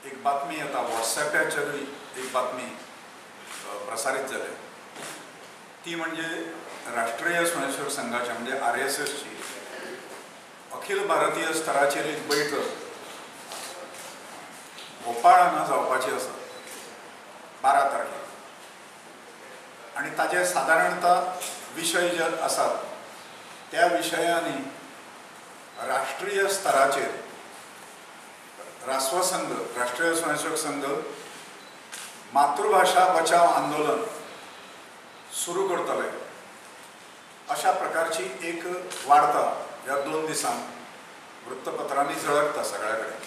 एक बातमी येता, व्हॉट्सॲपाचेरूय एक बातमी प्रसारीत जाल्या, ती म्हणजे राष्ट्रीय स्वयंसेवक संघाच्या म्हणजे RSSची अखिल भारतीय स्तराचेर एक बैठक भोपाळ हांगा जावपाची आसा 12 तारखेक आनी ताजे सादारणता विशय जे आसात त्या विशयांनी राष्ट्रीय स्तराचेर राष्ट्रसंघ, राष्ट्रीय स्वयंसेवक संघ मातृभाषा बचाव आंदोलन सुरू करतले अशा प्रकारची एक वार्ता ह्या 2 दिसांक वृत्तपत्रांनी झळकता सगळ्या कडेन।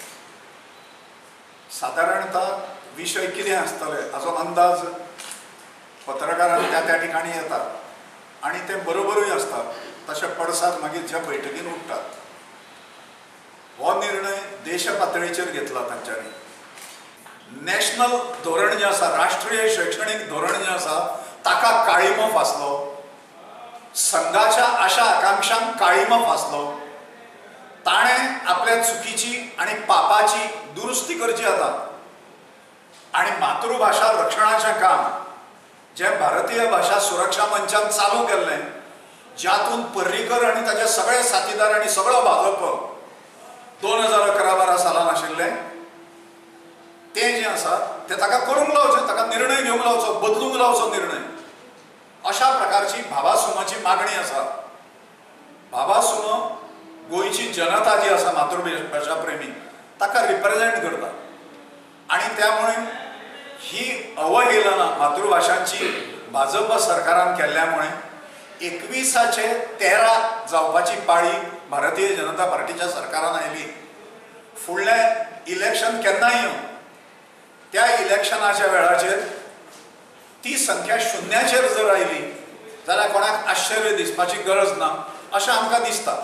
सादारणतः विशय कितें आसतले हाचो अंदाज पत्रकारांक त्या त्या ठिकाणी येता आनी ते बरोबरूय आसता, तशे पडसाद मागीर ज्या बैठकीन उठतात। हो निर्णय देश पातळीचेर घेतला तांच्यांनी। नॅशनल धोरण जें आसा, राष्ट्रीय शैक्षणीक धोरण जें आसा ताका काळीमो फासलो, संघाच्या आशा आकांक्षांक काळीमो फासलो। ताणें आपल्या चुकीची आनी पापाची दुरुस्ती करची आतां आनी मातृभाशा रक्षणाचें काम जें भारतीय भाशा सुरक्षा मंचान चालू केल्लें, ज्यातून पर्रीकर आनी ताचे सगळे साथीदार आनी सगळो भाजप 2011-12 सालान आशिल्लें तें जें आसा तें ताका करूंक लावचें, ताका निर्णय घेवंक लावचो, बदलूंक लावचो निर्णय, अशा प्रकारची भाबासुमाची मागणी आसा। भाबासुमो गोंयची जनता जी आसा मातृभाशा प्रेमी ताका रिप्रेजेंट करता आनी त्यामुळे ही अवहेलना मातृभाशांची भाजप सरकारान केल्ल्यामुळे 21चे 13 जावपाची पाळी भारतीय जनता पार्टीच्या सरकारान आयली। फुडलें इलेक्शन केन्नाय येवं, त्या इलेक्शनाच्या वेळाचेर ती संख्या 0चेर जर आयली जाल्यार कोणाक आश्चर्य दिसपाची गरज ना अशें आमकां दिसता।